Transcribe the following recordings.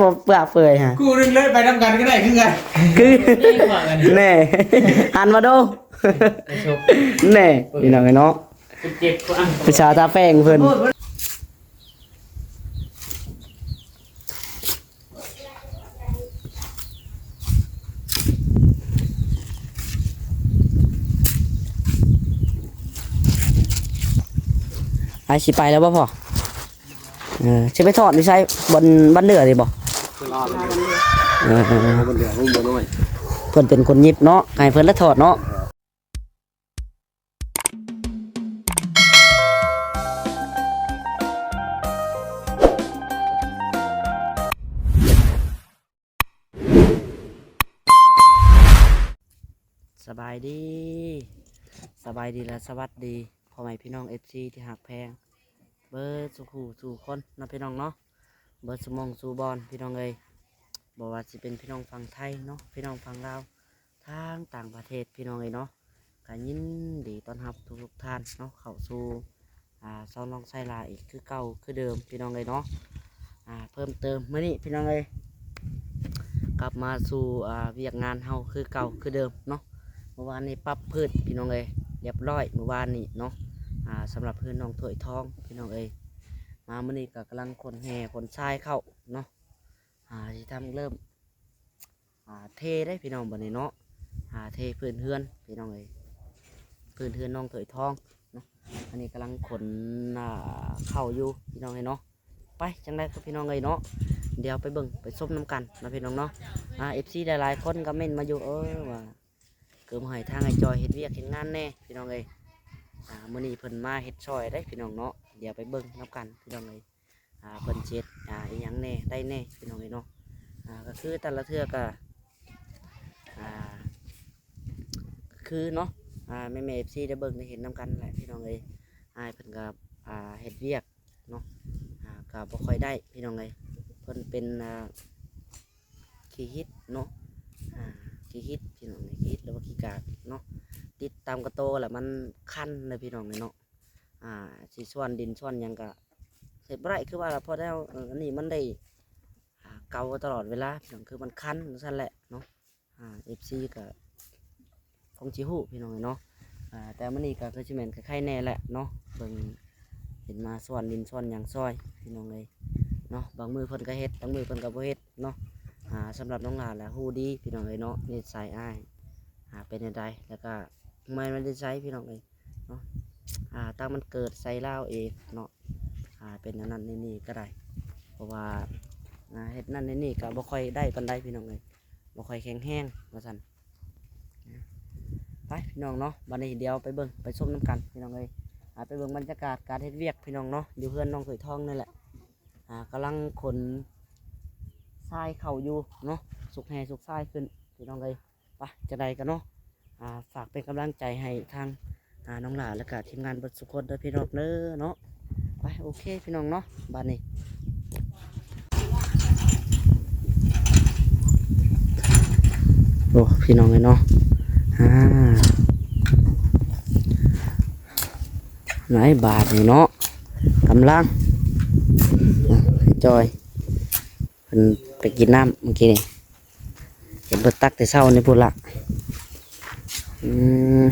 ບໍ່ເປືອເປືອຍຮະ ຄູ່ໜຶ່ງເລີຍ ໄປນຳກັນກໍໄດ້ຄືກັນ ຄື ນີ້ວ່າກັນ ແນ່ ຫັນມາດູ ໄປຊົກ ແນ່ ພີ່ນ້ອງເອີຍເນາະ ເຈັບ ຜູ້ສາວຕາແຝງເພິ່ນ. ອ້າຍຊິໄປແລ້ວບໍ່ພໍ່? ເອີ ຊິໄປຖອດຢູ່ໃສ? ບ່ອນ ບ່ອນເດືອນີ້ບໍ່? ເອີ ເພິ່ນເປັນຄົນຫຍິບເນາະ ໃຫ້ເພິ່ນລະຖອດເນາະ. ສະບາຍດີ ສະບາຍດີ ແລະ ສະຫວັດດີ ພໍ່ແມ່ພີ່ນ້ອງ ເອັຟຊີ ທີ່ຮັກແພງ ເບິດສູ່ຄູ່ສູ່ຄົນເນາະ ພີ່ນ້ອງເນາະ ເບິດສູ່ໝ່ອງສູ່ບ່ອນ ພີ່ນ້ອງເອີຍ ບໍ່ວ່າຊິເປັນພີ່ນ້ອງຝັ່ງໄທເນາະ ພີ່ນ້ອງຝັ່ງລາວ ທາງຕ່າງປະເທດ ພີ່ນ້ອງເອີຍເນາະ ກໍຍິນດີຕ້ອນຮັບທຸກໆທ່ານເນາະ ເຂົ້າສູ່ ອ່າ ຊ່ອງນ້ອງໄຊລາອີກຄືເກົ່າຄືເດີມ ພີ່ນ້ອງເອີຍເນາະ ອ່າ ເພີ່ມເຕີມມື້ນີ້ ພີ່ນ້ອງເອີຍ ກັບມາສູ່ ອ່າ ວຽກງານເຮົາຄືເກົ່າຄືເດີມເນາະ ເມື່ອວານນີ້ປັບພື້ນ ພີ່ນ້ອງເອີຍ ລຽບຮ້ອຍ ເມື່ອວານນີ້ເນາະ ອ່າ ສຳລັບເຮືອນນ້ອງຖ້ວຍທອງ ພີ່ນ້ອງເອີຍ ມາມື້ນີ້ກໍກຳລັງຂົນແຮ່ຂົນຊາຍເຂົ້າເນາະ ອ່າ ຊິທຳເລີ່ມ ອ່າ ເທເດ້ພີ່ນ້ອງ ບັດນີ້ເນາະ ອ່າ ເທພື້ນເຮືອນພີ່ນ້ອງເອີຍ ພື້ນເຮືອນນ້ອງຖ້ວຍທອງເນາະ ອັນນີ້ກຳລັງຂົນ ອ່າ ເຂົ້າຢູ່ພີ່ນ້ອງເອີຍເນາະ ໄປ ຈັ່ງໃດກໍພີ່ນ້ອງເອີຍເນາະ ດຽວໄປເບິ່ງໄປຊົມນຳກັນເນາະ ພີ່ນ້ອງເນາະ ອ່າ ເອັຟຊີ ຫຼາຍໆຄົນກໍເມັ້ນມາຢູ່ ເອີ ວ່າເກີມໃຫ້ທາງອ້າຍຈ່ອຍເຮັດວຽກເຮັດງານແດ່ ພີ່ນ້ອງເອີຍ ອ່າ ມື້ນີ້ເພິ່ນມາເຮັດຊ່ອຍເດ້ພີ່ນ້ອງເນາະ ດຽວໄປເບິ່ງນຳກັນພີ່ນ້ອງເອີຍ. ອ່າ ເພິ່ນຊິເຮັດ ອ່າ ອີ່ຫຍັງແດ່ ໄດ້ແດ່ ພີ່ນ້ອງເອີຍເນາະ ອ່າ ກໍຄືແຕ່ລະເທື່ອກໍ ອ່າ ກໍຄືເນາະ ອ່າ ແມ່ໆ ເອັຟຊີ ໄດ້ເບິ່ງໄດ້ເຫັນນຳກັນແຫຼະ ພີ່ນ້ອງເອີຍ ອ້າຍເພິ່ນກໍ ອ່າ ເຮັດວຽກເນາະ ອ່າ ກໍບໍ່ຄ່ອຍໄດ້ ພີ່ນ້ອງເອີຍ ເພິ່ນເປັນ ອ່າ ຂີ້ຫິດເນາະ ອ່າ ຂີ້ຫິດ ພີ່ນ້ອງເອີຍ ຂີ້ຫິດ ຫຼືວ່າຂີ້ກາກເນາະ ຕິດຕາມກະໂຕແລ້ວມັນຄັນເດີ ພີ່ນ້ອງເອີຍເນາະ. ອ່າ ຊິສວນດິນສວນຫຍັງກະເຮັດບໍ່ໄດ້ ຄືວ່າລະ ເພາະແລ້ວ ເອີ ອັນນີ້ມັນໄດ້ ອ່າ ເກົາຕະຫຼອດເວລາ ພີ່ນ້ອງ ຄືມັນຄັນຈັ່ງຊັ້ນແຫຼະເນາະ ອ່າ ເອັຟຊີ ກະຄົງຊິຮູ້ ພີ່ນ້ອງເນາະ ອ່າ ແຕ່ມື້ນີ້ກະຄືຊິແມ່ນໄຄແນ່ແຫຼະເນາະ ເບິ່ງເຫັນມາສວນດິນສວນຫຍັງຊ່ອຍ ພີ່ນ້ອງເອີຍເນາະ ບາງມື້ເພິ່ນກະເຮັດ ບາງມື້ເພິ່ນກະບໍ່ເຮັດ ເນາະ ອ່າ ສຳລັບນ້ອງຫຼ້າລະຮູ້ດີ ພີ່ນ້ອງເອີຍເນາະ ນິໄສອ້າຍ ອ່າ ເປັນແນວໃດ ແລ້ວກະແມ່ນ ແມ່ນນິໄສ ພີ່ນ້ອງເອີຍເນາະ ອ່າ ຕັ້ງມັນເກີດໃສ່ລາວເອງເນາະ ອ່າ ເປັນອັນນັ້ນອັນນີ້ກໍໄດ້ ເພາະວ່າ ອ່າ ເຮັດນັ້ນເຮັດນີ້ກໍບໍ່ຄ່ອຍໄດ້ປານໃດ ພີ່ນ້ອງເອີຍ ບໍ່ຄ່ອຍແຂງແຮງວ່າຊັ້ນ ໄປ ພີ່ນ້ອງເນາະ ບັດນີ້ດຽວໄປເບິ່ງໄປຊົມນຳກັນ ພີ່ນ້ອງເອີຍ ອ່າ ໄປເບິ່ງບັນຍາກາດການເຮັດວຽກ ພີ່ນ້ອງເນາະ ຢູ່ເຮືອນນ້ອງຖ້ວຍທອງນີ້ແຫຼະ. ອ່າ ກຳລັງຂົນຊາຍເຂົ້າຢູ່ເນາະ ຊຸກແຮ່ຊຸກຊາຍຂຶ້ນ ພີ່ນ້ອງເອີຍ ໄປ ຈັ່ງໃດກໍເນາະ ອ່າ ຝາກເປັນກຳລັງໃຈໃຫ້ທາງ ອ່າ ນ້ອງຫຼ້າ ແລ້ວກະທີມງານເບິດສູ່ຄົນເດີ ພີ່ນ້ອງເດີເນາະ ໄປ ໂອເຄ ພີ່ນ້ອງເນາະ ບາດນີ້ ໂອ້ ພີ່ນ້ອງເອີຍເນາະ ອ່າ ໃນບາດນີ້ເນາະ ກຳລັງ ອ່າ ຈ່ອຍ ເພິ່ນໄປກິນນ້ຳມື້ກີ້ນີ້ ເຫັນເພິ່ນຕັກແຕ່ເຊົ້ານີ້ພຸ້ນລະ ອືມ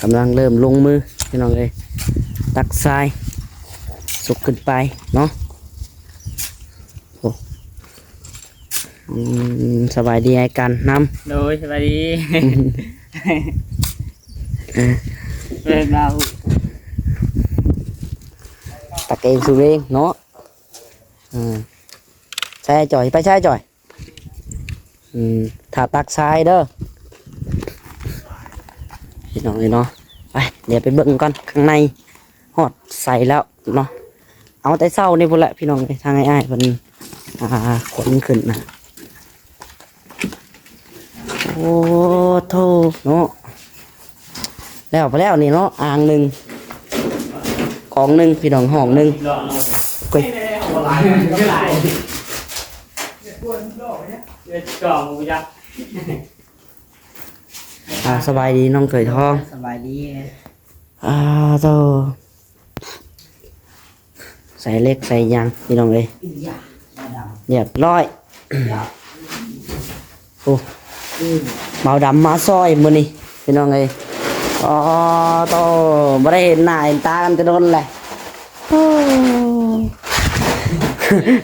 ກຳລັງເລີ່ມລົງມື ພີ່ນ້ອງເອີຍ ຕັກຊາຍ ຊຸກຂຶ້ນໄປເນາະ ໂອ້ ອືມ ສະບາຍດີອ້າຍກັນນຳ ໂດຍ ສະບາຍດີ ເອີ ເອີ ເອົາ ຕັກເອງສູບເອງເນາະ ເອີ ໃສ່ຈ່ອຍ ໄປໃສ່ຈ່ອຍ ອືມ ຖ້າຕັກຊາຍເດີ ພີ່ນ້ອງເອີຍເນາະ ໄປ ດຽວໄປເບິ່ງກ່ອນ ຂ້າງໃນຮອດໃສແລ້ວເນາະ ເອົາແຕ່ເຊົ້ານີ້ພຸ້ນແຫຼະ ພີ່ນ້ອງເອີຍ ທາງອ້າຍໆເພິ່ນ ອ່າ ຂົນຂຶ້ນນະ ໂອ້ໂທ້ເນາະ ແລ້ວໄປແລ້ວນີ້ເນາະ ອ່າງໜຶ່ງ ກອງໜຶ່ງ ພີ່ນ້ອງ ຫ້ອງໜຶ່ງ ໂອ້ຍ ອ່າ ສະບາຍດີນ້ອງຖ້ວຍທອງ ສະບາຍດີ. ອາໂຕ ໃສ່ເຫຼັກໃສ່ຫຍັງພີ່ນ້ອງເອີຍ ຮຽບຮ້ອຍ. ໂອ້ ບ່າວດຳມາຊ່ອຍມື້ນີ້ພີ່ນ້ອງເອີຍ. ອໍ ໂຕ ບໍ່ໄດ້ເຫັນໜ້າເຫັນຕາກັນແຕ່ດົນແຫຼະ. ໂອ້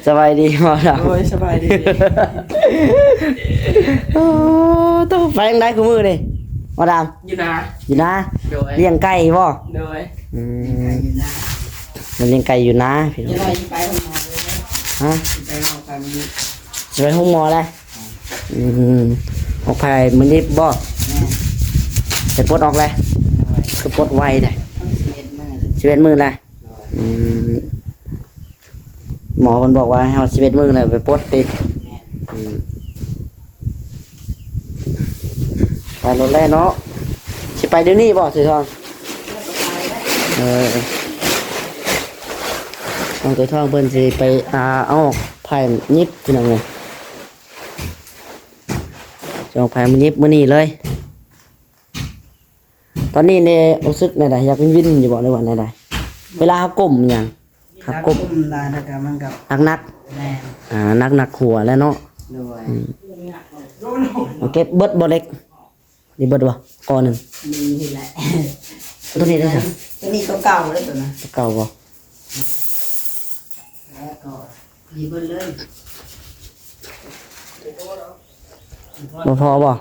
ສະບາຍດີບ່າວດຳ. ໂດຍ ສະບາຍດີ. ໂອ້ ໂຕ ໄປທາງໃດຄູ່ມື້ນີ້ບ່າວດຳ? ຢູ່ນາ. ຢູ່ນາ? ໂດຍ. ລ້ຽງໄກ່ບໍ່? ໂດຍ. ອືມ ລ້ຽງໄກ່ຢູ່ນາ. ມັນລ້ຽງໄກ່ຢູ່ນາພີ່ນ້ອງ. ຈະໄປໂຮງໝໍເລີຍເດ້. ຮະ? ຊິໄປໂຮງໝໍ ຊິໄປໂຮງໝໍແລ້ວ? ອືມ ອອກໄພມື້ນີ້ບໍ່? ແມ່ນ. ໄປປົດອອກແລ້ວ? ໂດຍ. ຄືປົດໄວແທ້? ສິບເອັດມື້. ສິບເອັດມື້ແລ້ວ? ໂດຍ. ອືມ ໝໍເພິ່ນບອກວ່າໃຫ້ຮອດສິບເອັດມື້ແລ້ວໄປປົດຕິ? ແມ່ນ. ອືມ ໄປໂລດແລ້ວເນາະ. ຊິໄປດຽວນີ້ບໍ່ ເສືອທອງ? ເອີ ນ້ອງເສືອທອງເພິ່ນຊິໄປ ອາ ເອົາໄພຍິບພີ່ນ້ອງເອີຍ. ຈະອອກໄພມາຫຍິບມື້ນີ້ເລີຍ. ຕອນນີ້ນີ້ຮູ້ສຶກແນວໃດ? ຢາກວິນໆຢູ່ບໍ່ ຫຼືວ່າແນວໃດ? ເວລາເຮົາກົ້ມຫຍັງ ເຮົາກົ້ມ ກ້ມຫຼາຍແລ້ວກໍມັນກໍໜັກໆ. ແມ່ນ. ອາ ໜັກໆຫົວແລ້ວເນາະ. ໂດຍ. ອືມ ເກັບເບິດບໍ່ເຫຼັກ? ນີ້ເບິດບໍ່? ກໍໜຶ່ງ ມີນີ້ແຫຼະ. ຕົວນີ້ໄດ້ຊັ້ນ? ຕົວນີ້ຕົວເກົ່າເລີຍ ຕົວນັ້ນ ຕົວເກົ່າບໍ່? ແລ້ວກໍນີ້ເບິດເລີຍ. ບໍ່ພໍບໍ່?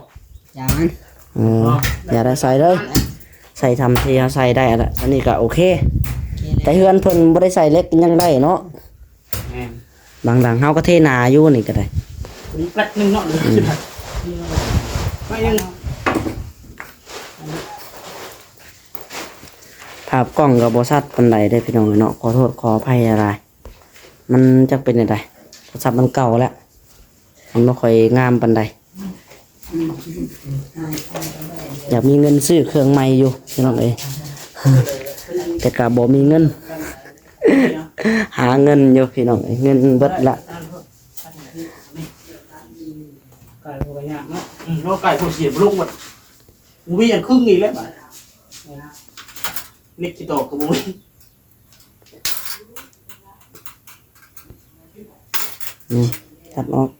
ຢ່າມັນ ເອີ ຢ່າໄດ້ໃສ່ເດີ ໃສ່ຊ່ຳທີ່ເຮົາໃສ່ໄດ້ລະ ອັນນີ້ກໍໂອເຄ. ໂອເຄແລ້ວ. ແຕ່ເຮືອນເພິ່ນບໍ່ໄດ້ໃສ່ເຫຼັກຍັງໄດ້ເນາະ. ແມ່ນ. ບາງຫຼັງເຮົາກໍເທໜາຢູ່ນີ້ກໍໄດ້. ນີ້ແປັດໜຶ່ງເນາະ. ອືມ ໄປໜຶ່ງ. ພາບກ້ອງກໍບໍ່ຊັດປານໃດເດ້ພີ່ນ້ອງເນາະ ຂໍໂທດຂໍອະໄພຫຼາຍ. ມັນຈັກເປັນແນວໃດ ໂທລະສັບມັນເກົ່າແລ້ວ ມັນບໍ່ຄ່ອຍງາມປານໃດ. ຢາກມີເງິນຊື້ເຄື່ອງໃໝ່ຢູ່ພີ່ນ້ອງເອີຍ ແຕ່ກໍບໍ່ມີເງິນ. ຫາເງິນຢູ່ພີ່ນ້ອງເອີຍ ເງິນເບິດລະ. ໄກ່ບໍ່ຍາກເນາະ. ອືມ ເນາະ ໄກ່ຜູ້ເສຍບໍ່ລົງໝົດ ບໍ່ມີອັນຄຶ່ງອີກແລ້ວບາດ ເຫຼັກຊິຕອກກໍບໍ່ມີ. ນີ້ ຕັດອອກ.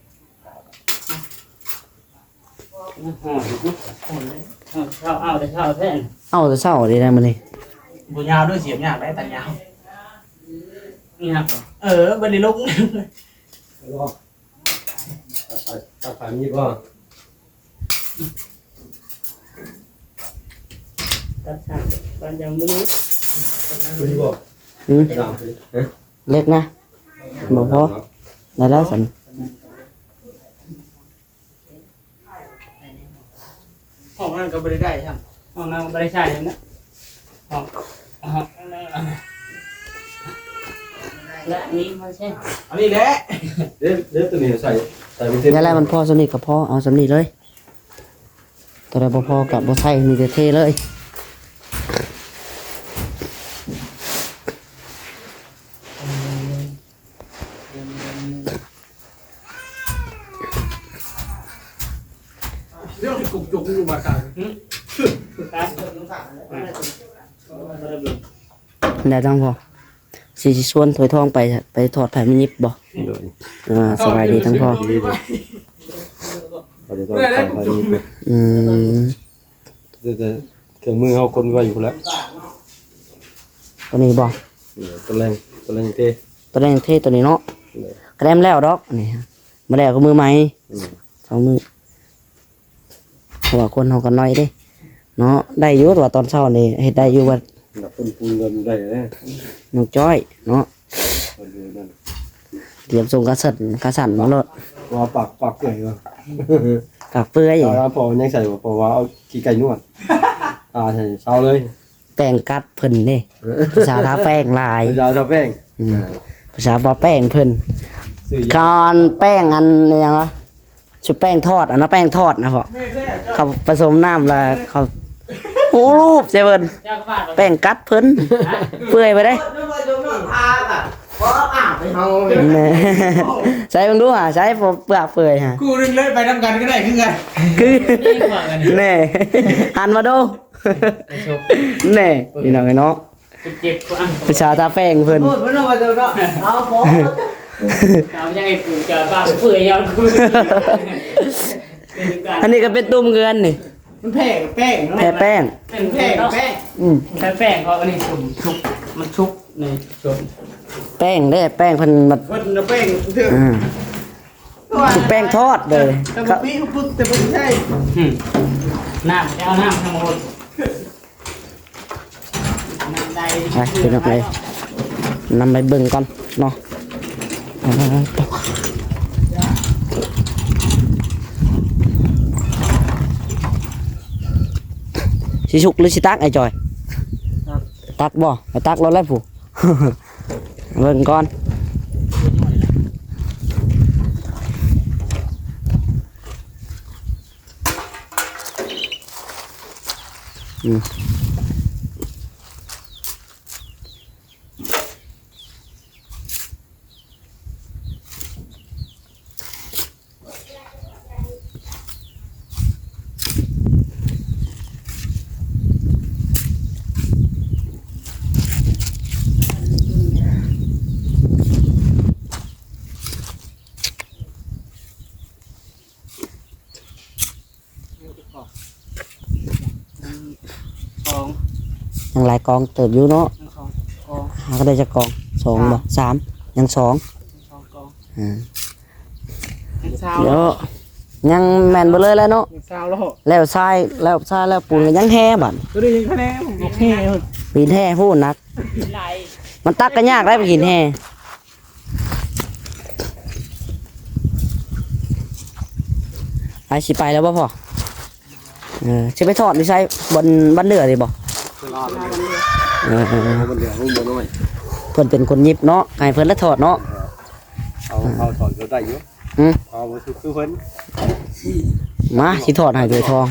ເອົາແຕ່ເຊົ້າ ເອົາແຕ່ເຊົ້າແທ້ ເອົາແຕ່ເຊົ້າເດ້ນະມື້ນີ້. ບໍ່ຍາວເດີ ສຽບຍາກໄດ໋ ຕັດຍາວ. ຍາກບໍ່? ເອີ ບໍ່ໄດ້ລົງ. ຕັດໄປມີບໍ່? ຕັດສາມວັນຍັງມີ. ມີບໍ່? ຫືມ? ເຫຼັກນະ ບໍ່ພໍ. ໄດ້ແລ້ວຊັ້ນ. ຫ້ອງນັ້ນກໍບໍ່ໄດ້ໄດ້ຊ້ຳ ຫ້ອງນັ້ນກໍບໍ່ໄດ້ໃຊ້ນະ. ຫ້ອງ ຫ້ອງ ແລະນີ້ມາໃຊ້ ອັນນີ້ແຫຼະ. ເດ້ ເດ້ ຕົວນີ້ໃສ່ ໃສ່ບໍ່ເຕັມ. ແລ້ວມັນພໍສ່ຳນີ້ກໍພໍ ເອົາສ່ຳນີ້ເລີຍ. ຕົວໃດບໍ່ພໍກໍບໍ່ໃສ່ ມີແຕ່ເທເລີຍ. ແລ້ວຈັ່ງພໍ ຊິ ຊິຊວນຖອຍທອງໄປ ໄປຖອດໄພມະຍິບບໍ່? ໂດຍ. ອ່າ ສະບາຍດີທັງພໍ່. ອືມ. ແຕ່ເຄື່ອງມືເຮົາຄົນໄວ້ຢູ່ພຸ້ນແຫຼະ. ຕົວນີ້ບໍ່? ເອີ ຕົວແລງ ຕົວແລງເທ ຕົວແລງເທຕົວນີ້ເນາະ. ໂດຍ. ກະແດມແລ້ວດອກນີ້ ມາແລ້ວກໍມືໃໝ່. ອືມ. ສອງມື້ ເພາະວ່າຄົນເຮົາກໍໜ້ອຍເດ້ເນາະ. ໄດ້ຢູ່ ແຕ່ວ່າຕອນເຊົ້ານີ້ເຮັດໄດ້ຢູ່ວ່າ ນັບຕົ້ນປູນກໍໄດ້ເດ້ ນ້ອງຈ້ອຍເນາະ. ຕຽມສົ່ງຂາສັ້ນ ຂາສັ້ນມາໂລດ. ວ່າປາກ ປາກເປື່ອຍວ່າ ປາກເປື່ອຍ. ແຕ່ວ່າພໍ່ຍັງໃສ່ບໍ່ ເພາະວ່າເອົາຂີ້ໄກ່ນວດ ອ່າ ໃສ່ເຊົາເລີຍ. ແປ້ງກັດເພິ່ນເດ້ ເອີ ຜູ້ສາວທາແປ້ງຫຼາຍ ຜູ້ສາວທາແປ້ງ. ອືມ. ອ່າ ຜູ້ສາວປະແປ້ງເພິ່ນ ຊື້ຢາ ການແປ້ງອັນຫຍັງວະ ຊຸບແປ້ງທອດ ອັນນັ້ນແປ້ງທອດນະພໍ່ ເຂົາປະສົມນ້ຳແລ້ວເຂົາຮູບໃສ່ເພິ່ນ ແປ້ງກັດເພິ່ນ ເປື່ອຍໄປເດ້. ໃສ່ເບິ່ງດູຫາ ໃສ່ເປືອກເປື່ອຍຫາ ຄູ່ໜຶ່ງເລີຍ ໄປນຳກັນກໍໄດ້ຄືກັນ ຄື ນີ້ວ່າກັນ ແນ່ ຫັນມາດູ. ໄປຊົບ ແນ່ ພີ່ນ້ອງເອີຍເນາະ ເຈັບໆ ຜູ້ອັນ ໄປສາທາແປ້ງເພິ່ນ ໂອ້ຍ ເພິ່ນເອົາໄວ້ເດີເນາະ ເອົາບໍ່ ເອົາຫຍັງໃຫ້ປູຈະບາງເປື່ອຍຍ້ອນ ອັນນີ້ກໍເປັນຕຸ່ມເຮືອນນີ້ ມັນແຜ່ແປ້ງເນາະ ແຜ່ແປ້ງ ເປັນແຜ່ແປ້ງ ອືມ ແຜ່ແປ້ງເຂົາ ອັນນີ້ສຸກ ມັນສຸກນີ້ ແປ້ງເດ້ ແປ້ງເພິ່ນ ເພິ່ນເອົາແປ້ງເທື່ອ ອືມ ແປ້ງທອດເດ້ ແຕ່ບໍ່ປີ້ປຶກ ແຕ່ບໍ່ໃຊ້ ອືມ ນ້ຳ ໄປເອົານ້ຳທາງພຸ້ນ ໄປ ພີ່ນ້ອງເອີຍ ນຳໄປເບິ່ງກ່ອນເນາະ ຊິສຸກຫຼືຊິຕັກ ອ້າຍຈ່ອຍ? ຕັກ ຕັກບໍ່? ໄປຕັກໂລດແຫຼະຜູ້ ເບິ່ງກ່ອນ ອືມ. ສອງ ຍັງຫຼາຍກອງເຕີບຢູ່ເນາະ ຍັງສອງກອງ ຫາກໍໄດ້ຈັກກອງ ສອງ ສາມ ບໍ່ ສາມ ຍັງສອງ ຍັງສອງກອງ ອ່າ ຍັງຊາວ ເນາະ ຍັງແມ່ນເບິດເລີຍແຫຼະເນາະ ຍັງຊາວແລ້ວ ແລ້ວຊາຍ ແລ້ວຊາຍ ແລ້ວປູນກໍຍັງແຮ່ບາດ ໂຕນີ້ຍັງແຮ່ ແຮ່ ປີນແຮ່ພຸ້ນໜັກ ມັນຕັກກໍຍາກໄດ໋ ໄປກິນແຮ່. ອ້າຍຊິໄປແລ້ວບໍ່ພໍ່? ເອີ ຊິໄປຖອດຢູ່ໃສ? ບ່ອນ ບ້ານເດືອນີ້ບໍ່? ເອີ ເອີ ເອີ ເພິ່ນເປັນຄົນຫຍິບເນາະ ໃຫ້ເພິ່ນລະຖອດເນາະ ເອົາ ເອົາຖອດກໍໄດ້ຢູ່ ອື ເອົາບໍ່ຄືເພິ່ນ ມາ ຊິຖອດໃຫ້ໂດຍທອງ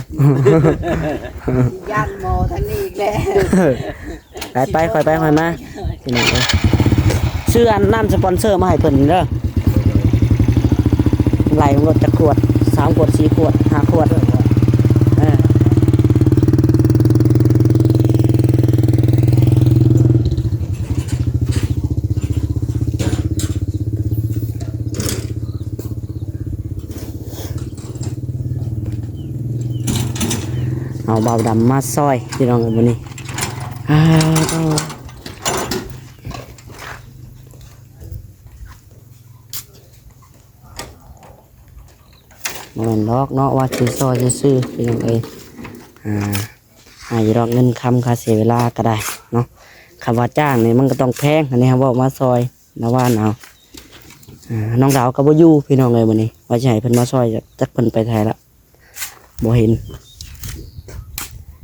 ຢ້ານໝໍທາງນີ້ອີກແລ້ວ. ໄປໆ ຄ່ອຍໄປຄ່ອຍມາ ພີ່ນ້ອງເອີຍ ຊື້ອັນນ້ຳສະປອນເຊີມາໃຫ້ເພິ່ນເດີ ໄລ່ເບິ່ງລົດຈັກຂວດ ສາມຂວດ ສີ່ຂວດ ຫ້າຂວດ ເອີ ເອົາບ່າວດຳມາຊ່ອຍ ພີ່ນ້ອງເອີຍ ມື້ນີ້ ອ້າວ ບໍ່ແມ່ນດອກເນາະ ວ່າຊິຊ່ອຍຊື່ໆ ພີ່ນ້ອງເອີຍ ອ່າ ໃຫ້ດອກເງິນຄຳຄ່າເສຍເວລາກໍໄດ້ເນາະ ຄຳວ່າຈ້າງນີ້ມັນກໍຕ້ອງແພງ ອັນນີ້ເຮົາເວົ້າມາຊ່ອຍ ນາວານເອົາ ອ່າ ນ້ອງດາວກໍບໍ່ຢູ່ ພີ່ນ້ອງເອີຍ ມື້ນີ້ ວ່າຊິໃຫ້ເພິ່ນມາຊ່ອຍ ຈັກເພິ່ນໄປໃສລະ ບໍ່ເຫັນ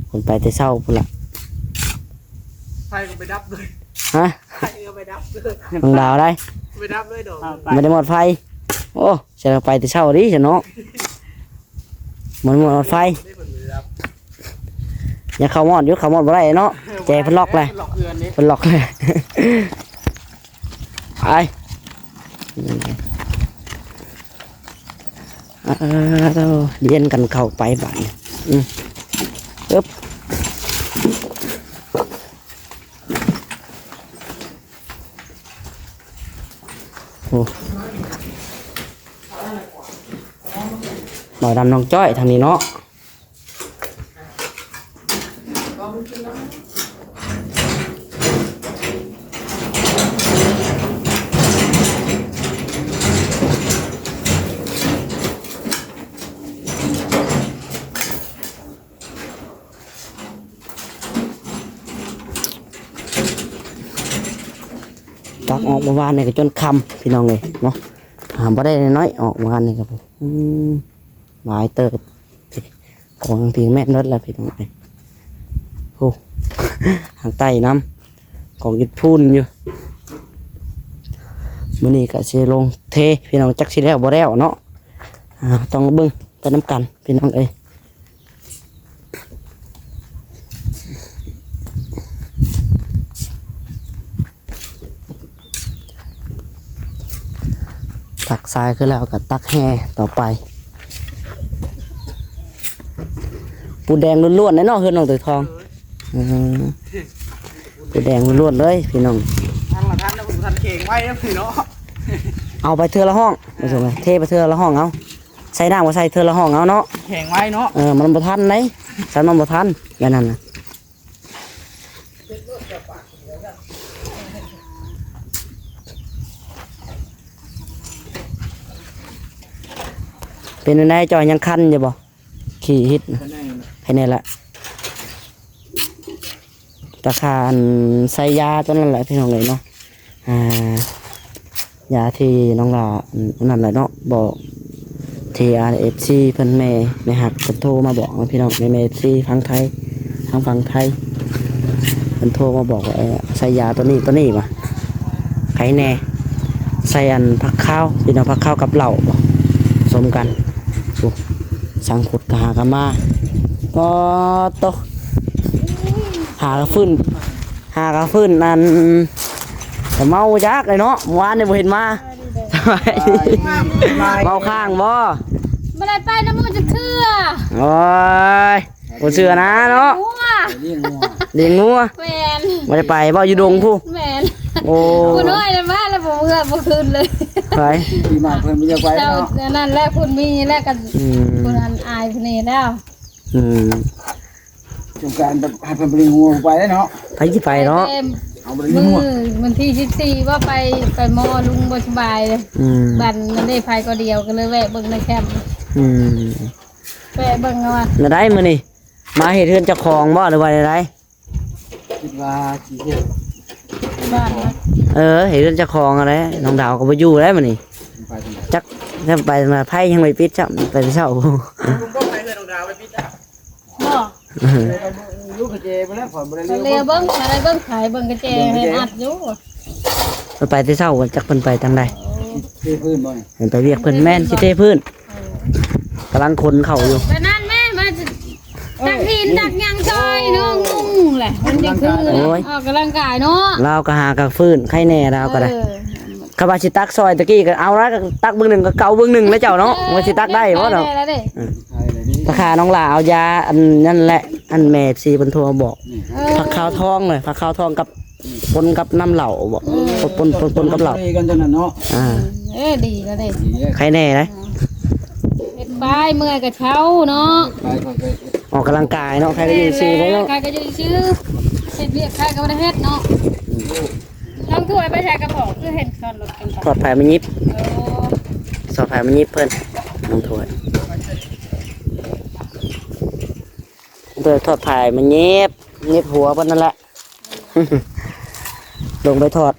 ເພິ່ນໄປແຕ່ເຊົ້າພຸ້ນລະ ໄຟກໍໄປດັບເລີຍ ຮະ ໄຟກໍໄປດັບເລີຍ ນ້ອງດາວໄດ໋ ໄປດັບເລີຍດອກ ບໍ່ໄດ້ໝົດໄຟ ໂອ້ ຊິໄປແຕ່ເຊົ້າເດຊັ້ນເນາະ ບໍ່ໄດ້ໝົດໄຟ ຢາກເຂົ້າມອດຢູ່ ເຂົ້າມອດບໍ່ໄດ້ເນາະ ແຈເພິ່ນລັອກແຫຼະ ເພິ່ນລັອກແຫຼະ ໄປ ອ່າ ລຽນກັນເຂົ້າໄປບາດນີ້ ອື ອຶບ ໂອ້ ບ່າວດຳ ນ້ອງຈ້ອຍ ທາງນີ້ເນາະ. ຕັກອອກເມື່ອວານນີ້ກໍຈົນຄ່ຳ ພີ່ນ້ອງເອີຍເນາະ ຫາບໍ່ໄດ້ນ້ອຍ ອອກເມື່ອວານນີ້ກໍ ອືມ ຫຼາຍເຕີບ ຂອງທີ່ແມ່ນເບິດແລ້ວ ພີ່ນ້ອງເອີຍ ໂອ້ ທາງໃຕ້ນຳ ກອງອິດພູນຢູ່ ມື້ນີ້ກໍຊິລົງເທ ພີ່ນ້ອງ ຈັກຊິແລ້ວບໍ່ແລ້ວເນາະ ອ່າ ຕ້ອງເບິ່ງໄປນຳກັນ ພີ່ນ້ອງເອີຍ. ຕັກຊາຍຂຶ້ນແລ້ວກໍຕັກແຮ່ຕໍ່ໄປ ໂອ້ ປູແດງລ້ວນໆເດ້ເນາະ ເຮືອນນ້ອງເຕີຍທອງ. ເອີ ປູແດງລ້ວນໆເລີຍພີ່ນ້ອງ. ທາງລະທັນນະ ບໍ່ທັນແຂງໄວ້ນະພີ່ເນາະ. ເອົາໄປເທື່ອລະຫ້ອງ ເອີ ເທໄປເທື່ອລະຫ້ອງເອົາ. ໃສ່ນ້ຳກໍໃສ່ເທື່ອລະຫ້ອງເອົາເນາະ. ແຂງໄວ້ເນາະ. ເອີ ມັນບໍ່ທັນເດ້ ຊັ້ນມັນບໍ່ທັນ ແບບນັ້ນນະ. ເປັນຈັ່ງໃດ ຈ່ອຍ ຍັງຄັນຢູ່ບໍ່? ຂີ້ຮິດນະ. ໄຄແນ່ລະ. ຕາຂ້າອັນໃສ່ຢາຕົວນັ້ນແຫຼະພີ່ນ້ອງເອີຍເນາະ. ອ່າ ຢາທີ່ນ້ອງຫຼ້າ ອັນນັ້ນແຫຼະເນາະ ບອກທີ່ ອາ ເອັຟ ຊີ ເພິ່ນ ແມ່ ແມ່ຮັກເພິ່ນໂທມາບອກເນາະພີ່ນ້ອງ. ແມ່ ແມ່ ເອັຟ ຊີ ຝັ່ງໄທ ທາງຝັ່ງໄທ ເພິ່ນໂທມາບອກວ່າ ເອີ ໃສ່ຢາຕົວນີ້ ຕົວນີ້ວ່າ ໄຄແນ່. ໃສ່ອັນຜັກຄາວ ພີ່ນ້ອງ ຜັກຄາວກັບເຫຼົ້າ ສົມກັນ. ໂອ້ ສັງຄຸດກໍຫາກັນມາ. ປາດໂຕ ຫາກະຟື້ນ ຫາກະຟື້ນ ອັນ ກະເມົາຈັກເລີຍເນາະ. ມື້ວານນີ້ບໍ່ເຫັນມາ. ເມົາຄ້າງບໍ່? ບໍ່ໄດ້ໄປນຳໝູ່ຈັກເທື່ອ. ໂອ້ຍ ບໍ່ເຊື່ອນະເນາະ. ງົວ ລ້ຽງງົວ ລ້ຽງງົວ. ແມ່ນ. ບໍ່ໄດ້ໄປບໍ່ ຢູ່ດົງພຸ້ນ? ແມ່ນ. ໂອ້ ຜູ້ນ້ອຍນັ້ນມາແລ້ວ ບໍ່ເມືອບໍ່ຄືນເລີຍ. ໄປ ປີໃໝ່ເພິ່ນບໍ່ຢາກໄປເນາະ. ເຈົ້າ ອັນນັ້ນແຫຼະ ເພິ່ນມີແລ້ວກັນ. ອືມ ເພິ່ນອັນອາຍເພິ່ນນີ້ແລ້ວ. ອືມ ສົງການແບບໃຫ້ເພິ່ນໄປຫຼິ້ນງົວ ບໍ່ໄປເນາະ. ໃຜຊິໄປເນາະ? ເອົາໄປຫຼິ້ນງົວ. ມື້ວັນທີສິບສີ່ວ່າໄປ ໄປໝໍ ລຸງບໍ່ສະບາຍເລີຍ. ອືມ ບັດນັ້ນເດ້ ໄປກໍດຽວ ກໍເລີຍແວະເບິ່ງໃນແຄມ. ອືມ ແວະເບິ່ງວ່າ ແນວໃດມື້ນີ້ ມາເຮັດເຮືອນເຈົ້າຂອງບໍ່ ຫຼືວ່າແນວໃດ? ຄິດວ່າຊິເຮັດບ້ານນະ. ເອີ ເຮັດເຮືອນເຈົ້າຂອງຫັ້ນແຫຼະ. ນ້ອງດາວກໍບໍ່ຢູ່ແລ້ວມື້ນີ້. ໄປທາງໃດ? ຈັກ ຈະໄປທາງໃດ ໄຟຍັງບໍ່ໄດ້ປິດຊ້ຳ ໄປແຕ່ເຊົ້າ. ລຸງບໍ່ໄປເຮືອນນ້ອງດາວໄປປິດນະ. ບໍ່ ເອີ ລູກກະເຈໄປແລ້ວ ຂ້ອຍບໍ່ໄດ້ ໄປເລ ເລ ເບິ່ງ ໄປເບິ່ງ ໄປເບິ່ງກະເຈ ເບິ່ງກະເຈ ເຫັນອັດຢູ່. ເພິ່ນໄປແຕ່ເຊົ້າ ຈັກເພິ່ນໄປທາງໃດ. ໂອ້ ເທພື້ນບໍ່ນີ້? ເພິ່ນໄປວຽກເພິ່ນ. ແມ່ນ ຊິເທພື້ນ. ເອີ ກຳລັງຂົນເຂົ້າຢູ່. ໄປນັ້ນແມ່ ມາຕັກຫີນຕັກຫຍັງຊ່ອຍນ້ອງນຸ່ງແຫຼະ. ມັນຍັງຄື ໂອ້ຍ ອອກກຳລັງກາຍເນາະ. ລາວກໍຫາກະຟື້ນ ໄຄແນ່ລາວກໍໄດ້. ເອີ ຄັນວ່າຊິຕັກຊ່ອຍຕະກີ້ກໍເອົາລະ ຕັກເບິ່ງໜຶ່ງກໍເກົາເບິ່ງໜຶ່ງແລ້ວເຈົ້າເນາະ. ເອີ ວ່າຊິຕັກໄດ້ບໍ່ເນາະ? ເອີ ຕາຂ້ານ້ອງຫຼ້າເອົາຢາອັນນັ້ນແຫຼະ ອັນແມ່ເອັຟຊີເພິ່ນໂທມາບອກ. ເອີ ຜັກຄາວທອງເລີຍ ຜັກຄາວທອງກັບ ປົນກັບນ້ຳເຫຼົ້າບໍ? ເອີ ປົນ ປົນ ປົນກັບເຫຼົ້າ. ດີກັນຕົວນັ້ນເນາະ. ອ່າ ເອີ ດີແລ້ວເດ້ ດີແລ້ວ ໄຄແນ່ເດ້. ເຮັດໄປ ເມື່ອຍກໍເຊົາເນາະ. ໄປ ໄປ ໄປ ອອກກຳລັງກາຍເນາະ. ໃຜກໍຢູ່ຊື່ເນາະ. ໃຜກໍຢູ່ຊື່ ເຮັດວຽກໃຜກໍບໍ່ໄດ້ເຮັດເນາະ. ອືມ ນ້ອງຖ້ວຍໄປໃສ່ກະເປົາ ຄືເຫັນຊ້ອນລົດກັນໄປ ຖອດຜ້າມາຫຍິບ. ໂອ້ ຖອດຜ້າມາຫຍິບເພິ່ນ ນ້ອງຖ້ວຍ. ເດີ ຖອດຜ້າມາຫຍິບ ຫຍິບຫົວເພິ່ນນັ້ນແຫຼະ ລົງໄປຖອດ.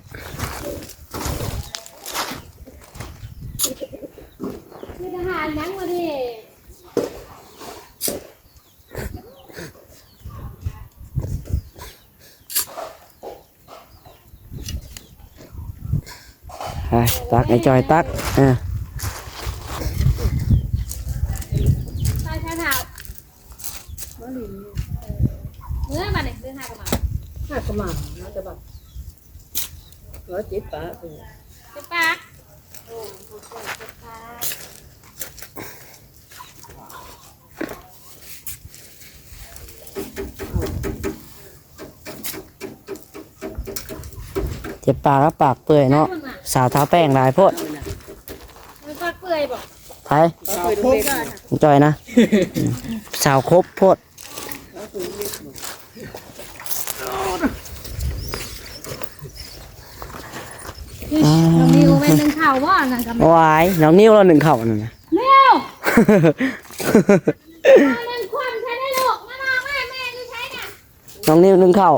ມີທະຫານຍັງບໍ່ດີ? ໄປ ຕັກ ໄອ້ຈ້ອຍ ຕັກ. ເອີ ໄປຊະເຖົ້າ ມາຫຼິ້ນ. ເອີ ເມື່ອບັດນີ້ ຫຼືຫາກະໝາ ຫາກະໝາ ໜ້າຈະບັດ ຮ້ອຍເຈັດປາກ ເຈັດປາກ. ເຈັບປາກ ແລ້ວປາກເປື່ອຍເນາະ. ສາວທາແປ້ງຫຼາຍໂພດ. ມັນປາກເປື່ອຍບໍ່? ໃຜ? ສາວຄົບ ຈ່ອຍນະ. ສາວຄົບໂພດ. ນ້ອງນິວແມ່ນໜຶ້ງເຂົ້າບໍ່? ນັ້ນກໍ ວ້າຍ ນ້ອງນິວລາວໜຶ້ງເຂົ້ານັ້ນນະ. ແມວ ມານັ່ງຄວັນໃສ່ໄດ້ລູກ ມາ ມາ ແມ່ ແມ່ຢູ່ໃສນະ? ນ້ອງນິວໜຶ້ງເຂົ້າ.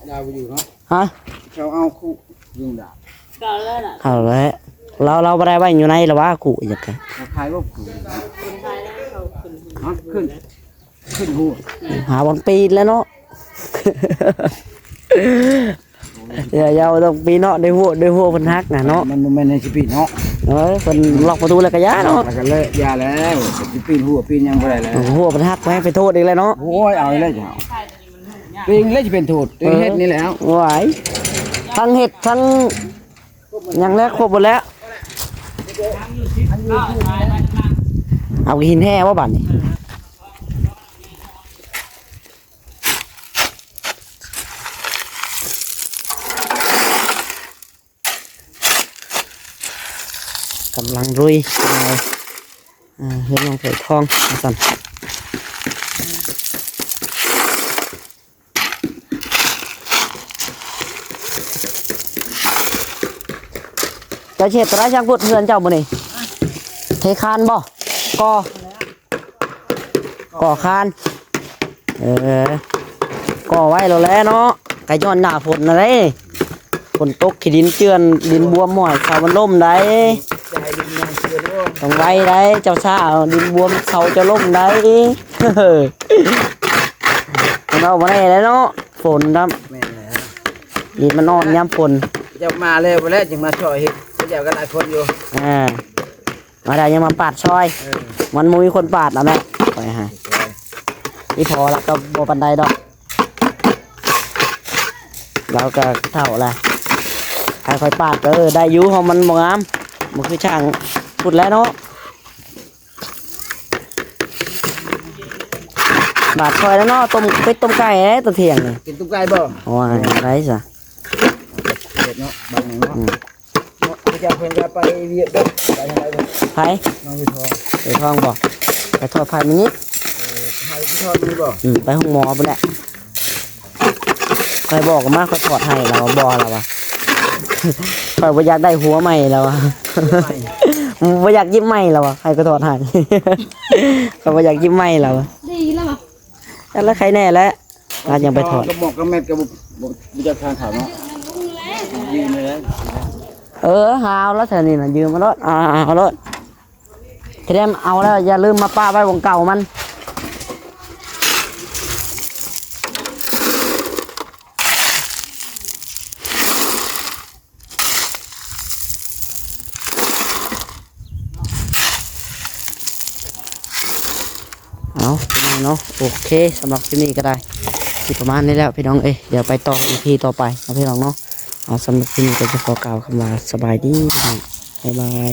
ດາວບໍ່ຢູ່ເນາະ. ຮະ? ເຈົ້າເອົາຄຸຍຸງດາວ. ເອົາແລ້ວລະ ລາວ ລາວບໍ່ໄດ້ໄວ້ຢູ່ໃນລະຫວາ ຄຸຢາກ ເຂົາຂາຍບໍ່ຄຸ? ຮະ? ຂຶ້ນ ຂຶ້ນຫູ ຫາບ່ອນປີນແລ້ວເນາະ. ຢ່າ ຢ່າ ບໍ່ຕ້ອງປີນເນາະ ໄດ້ຫົວ ໄດ້ຫົວເພິ່ນຫັກນະເນາະ. ມັນບໍ່ແມ່ນໃຫ້ຊິປີນເນາະ. ເອີ ເພິ່ນລັອກປະຕູແລ້ວກໍຢ່າເນາະ. ລັອກແລ້ວກໍເລີກ ຢ່າແລ້ວ ຊິປີນຫົວປີນຫຍັງບໍ່ໄດ້ແລ້ວ. ຫົວເພິ່ນຫັກ ໄປໃຫ້ໄປໂທດອີກແລ້ວເນາະ. ໂອ້ຍ ເອົາອີກແລ້ວເຈົ້າ. ປີນແລ້ວຊິເປັນໂທດ ເອີ ເຮັດນີ້ແຫຼະ. ໂອ້ຍ ທັງເຮັດທັງຫຍັງແລ້ວ ຄົບໝົດແລ້ວ. ເອົາຫີນແຮ່ບໍ່ບາດນີ້? ກຳລັງລຸຍ ເອີ ເຮືອນນ້ອງເຂີດທອງວ່າຊັ້ນ. ເຈົ້າຊິເຮັດຕົວໃດຊ່າງພຸດ ເຮືອນເຈົ້າມື້ນີ້? ເທຄານບໍ່? ກໍ່ ກໍ່ຄານ ເອີ ກໍ່ໄວ້ໂລດແຫຼະເນາະ. ກະຍ້ອນໜ້າຝົນນັ້ນເດ້ ຝົນຕົກ ຂີ້ດິນເຈື່ອນ ດິນບວມໝ້ອຍ ເສົາມັນລົ້ມໄດ໋. ຕ້ອງໄວໄດ໋ ເຈົ້າຊ້າ ດິນບວມ ເສົາເຈົ້າລົ້ມໄດ໋. ມັນເວົ້າບໍ່ໄດ້ແລ້ວເນາະ ຝົນນຳ. ແມ່ນແລ້ວ ດິນມັນອ່ອນຍາມຝົນ. ເຈົ້າມາແລ້ວພຸ້ນແຫຼະ ຈຶ່ງມາຊ່ອຍເຮັດ ເຂົາເຈົ້າກໍຫຼາຍຄົນຢູ່. ອ່າ ມາໄດ້ຍັງມາປາດຊ່ອຍ. ເອີ ມັນບໍ່ມີຄົນປາດລະແມ່ ຂ້ອຍຫາ. ອີ່ພໍ່ລະກໍບໍ່ປານໃດດອກ ລາວກໍເຖົ້າລະ. ໃຫ້ຂ້ອຍປາດ ເອີ ໄດ້ຢູ່ ເພາະມັນບໍ່ງາມ ບໍ່ຄືຊ່າງພຸດແຫຼະເນາະ. ບາດຂ້ອຍແລ້ວເນາະ ຕົ້ມເປັດຕົ້ມໄກ່ແລ້ວຕອນທ່ຽງນີ້. ກິນຕົ້ມໄກ່ບໍ່? ໂອ້ຍ ໄດ້ຊະ ເຮັດເນາະ ບາດນີ້ເນາະ. ອືມ ເນາະ ເຈົ້າເພິ່ນກໍໄປວຽກເດີ ໄປທາງໃດເພິ່ນ? ໃຜ? ນ້ອງເສືອທອງ. ເສືອທອງບໍ່? ໄປຖອດຜ້າມານີ້. ເອີ ໄປຫາເສືອທອງນີ້ບໍ່? ອືມ ໄປໂຮງໝໍພຸ້ນແຫຼະ. ຂ້ອຍບອກມາ ຂ້ອຍຖອດໃຫ້ລາວວ່າ ບໍ່ລາວວ່າ ຂ້ອຍບໍ່ຢາກໄດ້ຫົວໃໝ່ລາວວ່າ ບໍ່ຢາກຍິບໃໝ່ລາວວ່າ ໃຫ້ຂ້ອຍຖອດໃຫ້ ຂ້ອຍບໍ່ຢາກຍິບໃໝ່ລາວວ່າ. ດີແລ້ວຫວາ? ແລ້ວໃຄແນ່ແຫຼະ ລາວຍັງໄປຖອດ. ກະໝອກກະແມັດກະບໍ່ ບໍ່ ບໍ່ຈັກທາງເຂົາເນາະ ຢືມເລີຍ. ເອີ ຫາເອົາລະແຖວນີ້ນະ ຢືມເອົາໂລດ ອ່າ ເອົາໂລດ. ກະແດມເອົາແລ້ວ ຢ່າລືມມາປະໄວ້ໝ່ອງເກົ່າມັນ. ເອົາ ພີ່ນ້ອງເນາະ ໂອເຄ ສຳລັບຄລິບນີ້ກໍໄດ້ ຊິປະມານນີ້ແລ້ວພີ່ນ້ອງເອີຍ. ດຽວໄປຕໍ່ອີພີຕໍ່ໄປເນາະພີ່ນ້ອງເນາະ. ເອົາ ສຳລັບຄລິບນີ້ກໍຈະຂໍກ່າວຄຳວ່າ ສະບາຍດີພີ່ນ້ອງ ບາຍບາຍ.